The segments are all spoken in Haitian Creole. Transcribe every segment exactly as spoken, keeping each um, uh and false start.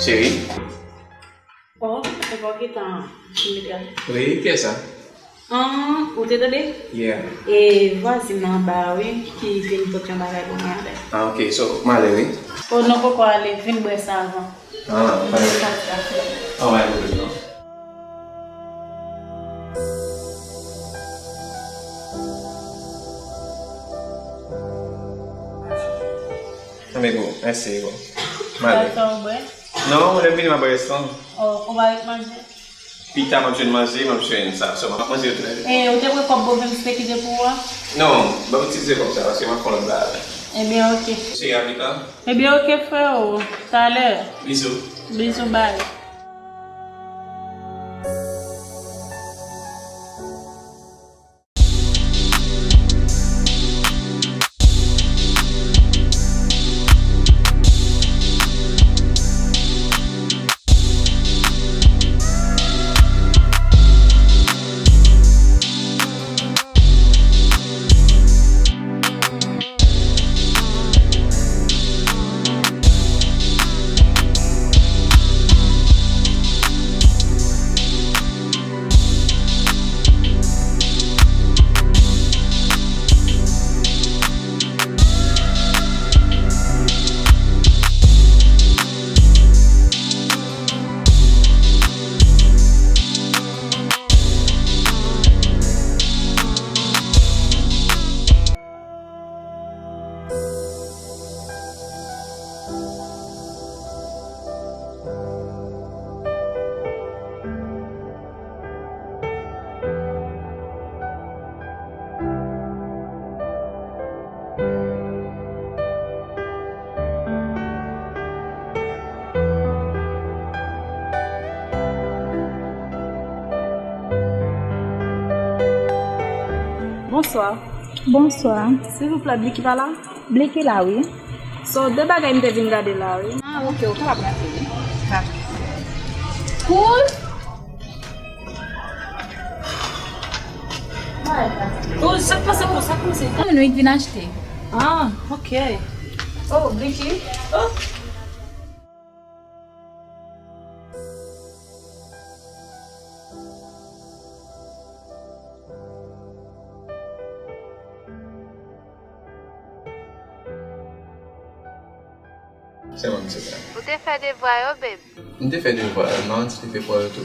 Cheri? Oh, se pa w ki tan m met gade. Wi, kiyès sa? Ah, ou te tande? Yeah. E vwazin nan anba a, wi, ki vin pote yon bagay pou mwen avè l. Ah, ok, so, m ale, wi. Oh, non, poko ale, vin bwè sa avan. Ah, pa gen. Alright, baby, non. Anben, bro, mèsi, bro. M ale. Sa w bwè? Non, lè m vini, m ap bwè strong. Oh, ou pa ret manje? Pita, m ap jwenn manje, m ap jwenn sa. So, m ap manje yo tou lè de. E, ou te pran kòb bovin m te kite pou ou a? Non, ban m itilize kòb sa, paske m ap fè yon lòt bagay. Ebyen, ok. Cheri, a pita. Ebyen, ok, freo. Talè. Bizou. Bizou, bye. Bonswa. Bonswa. Silvouplè, Bliki pa la? Bliki la, wi. So, de bagay m te vin gade la, wi. Ah, ok, ou kapab rete, wi. Cool. Oh, sa k pase, sa k pase? Yon moun wi k vin achte. Ah, ok. Oh, Bliki. Oh. Sèlman misye sa. Ou te fè devwa yo, babe? M te fè devwa yo, non, ti te fè pou yo tou.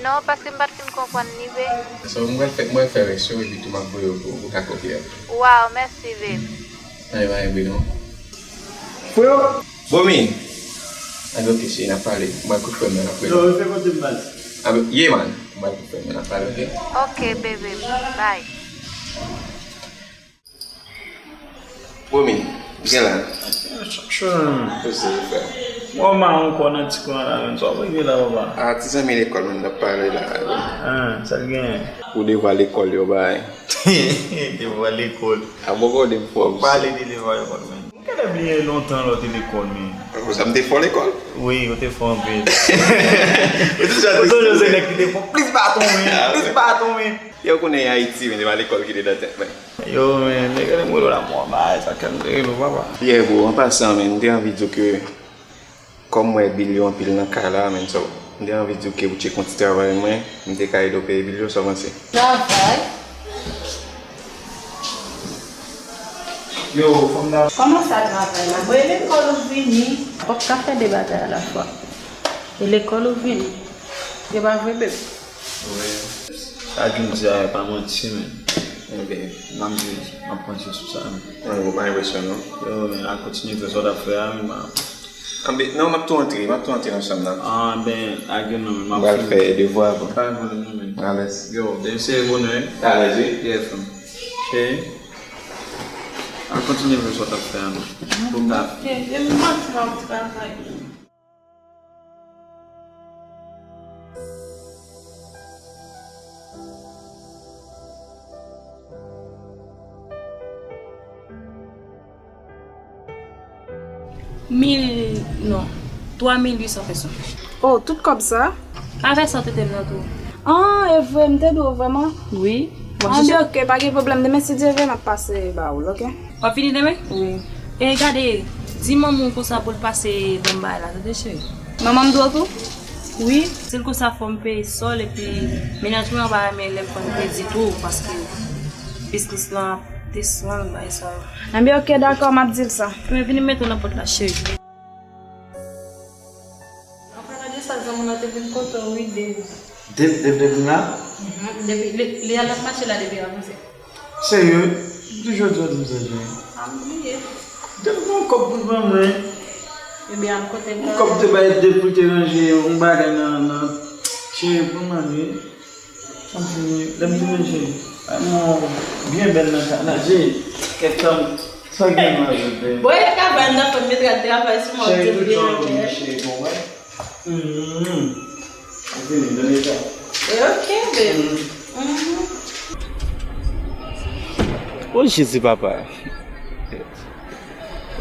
Non, paske m pa t fin konprann li, babe. So, m pral fè, m pral fè rès yo, epi tou m ap voye yo pou ou, ou ka kopye yo. Waw, mèsi, babe. Anyen, pa gen bri, non. Freo! Bomi! Anben, ok, cheri, n ap pale. M pral kout frè m nan, n ap rele. Non, refè kote m, baz. Anben, ye, man. M pral kout frè m nan, n ap pale, ok? Ok, baby. Bye. Bomi, gen la. Chak jou menm. Poze, frè. Mwen ma ankò nan ti kwen la, menm sa w gen la, papa. Ah, ti zanmi lekòl, menm, n ap pale la, bro. Ah, sa l gen? Pou devwa lekòl yo bay. Devwa lekòl. A bon, bon, de fò. Pale de devwa lekòl, men. M genlè bliye lontan lè w te lekòl, men. Ou sa m te fò lekòl? Wi, ou te fò anpil. Ou te chante. Ou toujou se nèg ki te fò plis baton, men. Ah, plis baton, men. Yo konnen Ayiti, men se pa lekòl ki te nan tèt mwen. Yo, men, nèg yo mwen la mò, bay, sa kè m te rele w, papa. Yeah, bro, an pasan, men, m te anvi di w ke Kòm m wè bil yo anpil nan kay la, menn, so, m te anvi di w ke ou tcheke yon ti travay mwen, m te ka ede w peye bil yo, sa w panse? Travay? Yo, fanm nan. Kòman sa travay la? Bon, e lekòl ou vini? W ap ka fè de bagay alafwa. E lekòl ou vini. E pa vre, bebe? Wi. Sa Jun di a, e pa manti, menn. Ebyen, m ap di, m ap panse sou sa, menn. Mwen, ou pa enpresyon, non? Yo, menn, al kontinye fè sa w t ap fè a, menn, m a Anben, non, m ap tou antre, m ap tou antre nan chanm nan. Ah, ben, a gen non, men m ap pral fè devwa avan. Pa gen pwoblèm non, men. Alèz. Yo, demen se bonè. Alèz, wi. Yeah, frè m. Ok. Al kontinye fè sa w t ap fè a, non. Pou m ta. Ok, demen maten m ap travay. Mil, non, twa mil uit san peso. Oh, tout kòb sa? Avèk sa w te te m nan tou. Ah, e vre, m te dwe w vrèman? Wi. Anben, ok, pa gen pwoblèm. Demen, si Dye vle, m ap pase ba ou l, ok? W ap vini demen? Wi. E gade, di manman w konsa pou l pase ban m bagay la, tande, cheri? Manman m dwòl tou? Wi. Si l konsa, fò m peye sòl, epi mennaj mwen an pa renmen lè m pran kredi tou, paske biznis lan ap desann, bagay sa yo. Anben, oke, dakò, m ap di l sa. Mwen vini mete w nan pòt la, cheri. An palan de sa, zanmi w lan te vin kote w, wi, Dev. Dev, Dev, Dev vin la? Mhm. Depi, li, li al ap mache la depi avanse. Serye? Depi jodi a w di m sa, cheri. A, m bliye. Dev gen yon kòb pou l ban mwen. Ebyen, al kote l. Yon kòb te bay Dev pou l te ranje yon bagay nan, nan, cheri, pou mwen, wi. Sa m fini, lè m tounen, cheri. Ay, mwen byen bèl nan ka, nan, cheri. Kèk tan, sa gen nan jodi. Bon, e ka bay nan fè m met travay sou mwen, cheri, tout jan, wi, cheri, bon, wè. Mm. Ou fini, dènye sa. E ok, babe. Mm. Mhm. O Jezi, papa.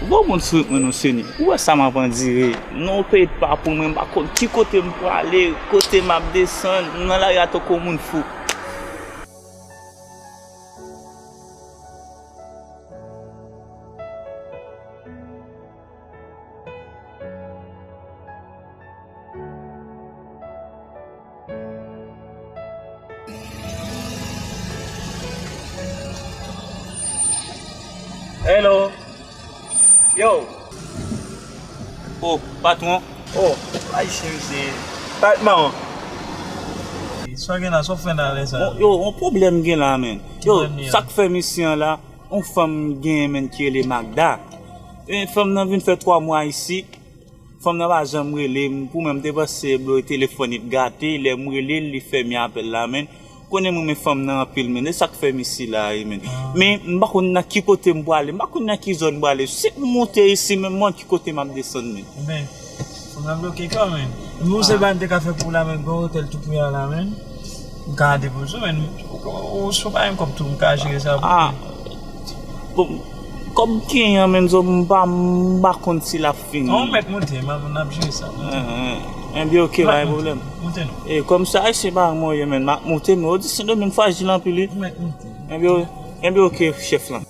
Bon moun sou mwen non, Senyè. Ou wè sa m ap andire. Non, peyi pa pou mwen, m pa konn ki kote m prale, kote m ap desann, m nan lari a tankou moun fou. Hello. Yo. Oh, patwon. Oh, ay cheri, se patwon. Sa gen la, sa w fè nan lè sa? Bon, yo, yon pwoblèm gen la, men. Yo, sa k fè m isi an la, yon fanm genyen, men, ki rele Magda. E fanm nan vin fè twa mwa isi. Fanm nan pa janm rele m, pou mwen m te panse blo telefòn li t gate, lè m rele l, li fèmen apèl la, men konnen m renmen fanm nan anpil, men e sa k fè m isi la, wi, men. Ah. Men m pa konn nan ki kote m prale, m pa konn nan ki zòn m prale. Si m monte isi, men m pa konn ki kote m ap desann, men. Ebyen, fanm nan bloke kò, men. Menm yon se pa m te ka fè pou la, men, gen yon otèl tou pre a la, men. M ka depoze w, men ou, ou, si w pa gen kòb tou, m ka jere sa pou ou. Ah. Bon, kòb m genyen an, men m pa, m pa konn si l ap fini. Non, ou mèt monte, m ap, n ap jere sa. Enben, ok, pa gen pwoblèm. Monte non. E kòm se Ayisyen pa mwen ye, men m ap monte, men ou di Sendomeng frajil anpil, wi. Ou mèt monte. Enben, enben, ok, chèf lan.